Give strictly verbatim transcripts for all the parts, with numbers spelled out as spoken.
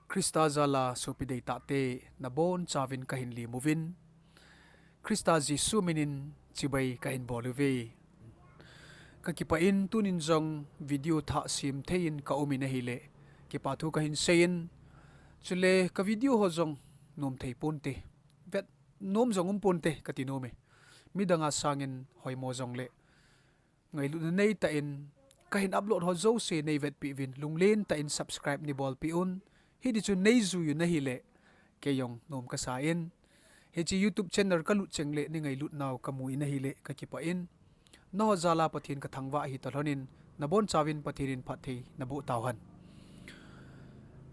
Krista jal a sopi deitahte, nabonchauvin kahin lemuvin, Krista Jesu minin chibai kahin bol uve. Kakipah in tunin jong video thah sem thei in kaum in ahile, kipa thu kahin sei in, chule ka video ho jong nom thei ponte, vet nom jong um ponte kati nom e. Midang a sangin hoimo jongle, ngailutna neitah in kahin upload ho jouse neivetpeh uvin, lunglen tah in subscribe neibolpeh un. Hiti chun neijui u ahile, kei jong nom kasa in. Hiche YouTube channel kalut chengle neingailut nau kamu in ahile kakipah in, nangho jal a Pathen kathangvah ahi talhon in, nabonchauvin Pathen in phatthei naboh tauhen.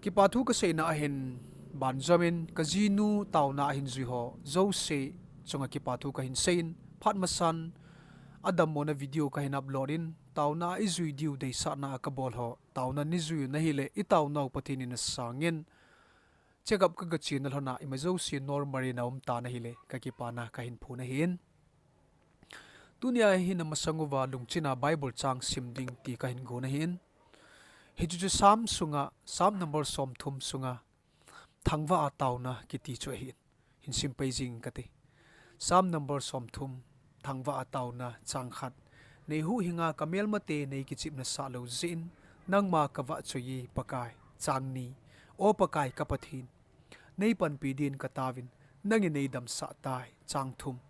Kipa thu kaseina ahin, banjomin kajinu taona ahin jui ho jouse chunga kipa thu kahin sei in, phat masan adammona video kahin upload in, taona ijui diu deisahna a kabol ho, taona neijui u ahile, itaonau Pathen in asangin, check up kagache na lhona ima jouse normal in aum tan ahile, kakipana kahin phong ahin. Tunia hin amasang uva lungchina Bible chang sim ding ti kahin gon ahin. Hichu chu Psalm sunga, Psalm number somthum sunga, thangvah a taona kiti chu ahin, hin simpeh jing kate. Psalm number somthum, thangvah a taona, chang khat. Neihuhhinga kamelmate neikichepna sah lou jeh in, nangma kavahchoi e Pakai. Chang ni. O Pakai ka Pathen, neipanpi din kataovin, nangin neidamsah tai. Chang thum.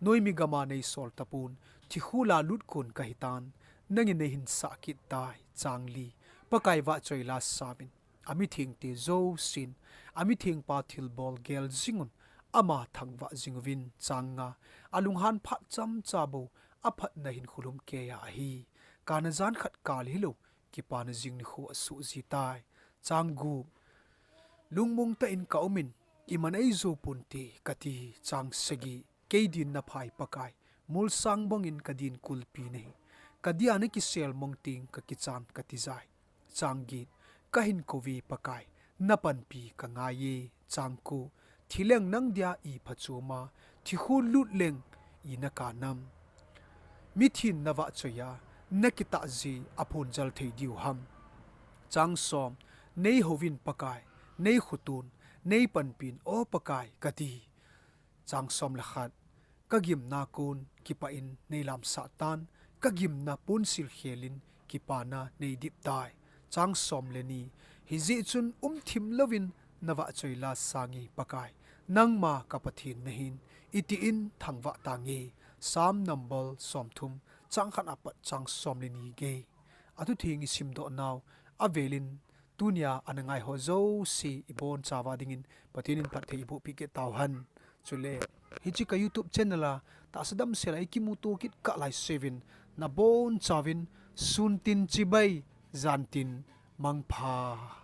Noimi gama neisol tapon, thikhul a lutkon kahitan, nangin neihinsah kit tai. Chang li. Pakai vahchoi la sauvin, amithengte jousen, amithengpa thilbol gel jingun, ama thangvah jinguvin. Chang nga. Alunghan phat chomcha bou, aphatna hinkho lhumkeiya ahi. Kana jan khat kal hilou, kipana jing nikho asoh jitai. Chang gup. Lungmong tah in kaumin, iman eijou ponte kati. Chang sagi. Kei din naphai Pakai, molsang bangin kadin kulpi nahi. Kadia nakisel mong teng kakichan katijai. Chang get. Kahin kouve Pakai, napanpi kangai e. Chang ko. Thileng nang dia iphachom a, thikhul lut leng ina kanam? Mithin navahchoi a, nakitah jeh a aphonjal thei diu ham? Chang som. Neihouvin Pakai, neikhoton, neipanpin, O Pakai, kati. Chang som le khat. Kagimna kon kipah in neilamsah tan, kagimna ponsil khelin kipana neidip tai. Chang som le ni. Hijeh chun umthim louvin navahchoi la sange Pakai, nangma ka Pathen nahin, itin thangvah tange. Psalm number somthum, chang khat apat chang som le ni gei. Athutheng isimdoh nau avelin, tunia ana ngai ho jouse ibonchauva dingin Pathen in phatthei ibohpeh kit tauhen. Chule, hiche ka YouTube channel a tahsa damsel a ikimuto kit kah laiseuva, nabonchauvin sun tin chibai, jan tin mangpha.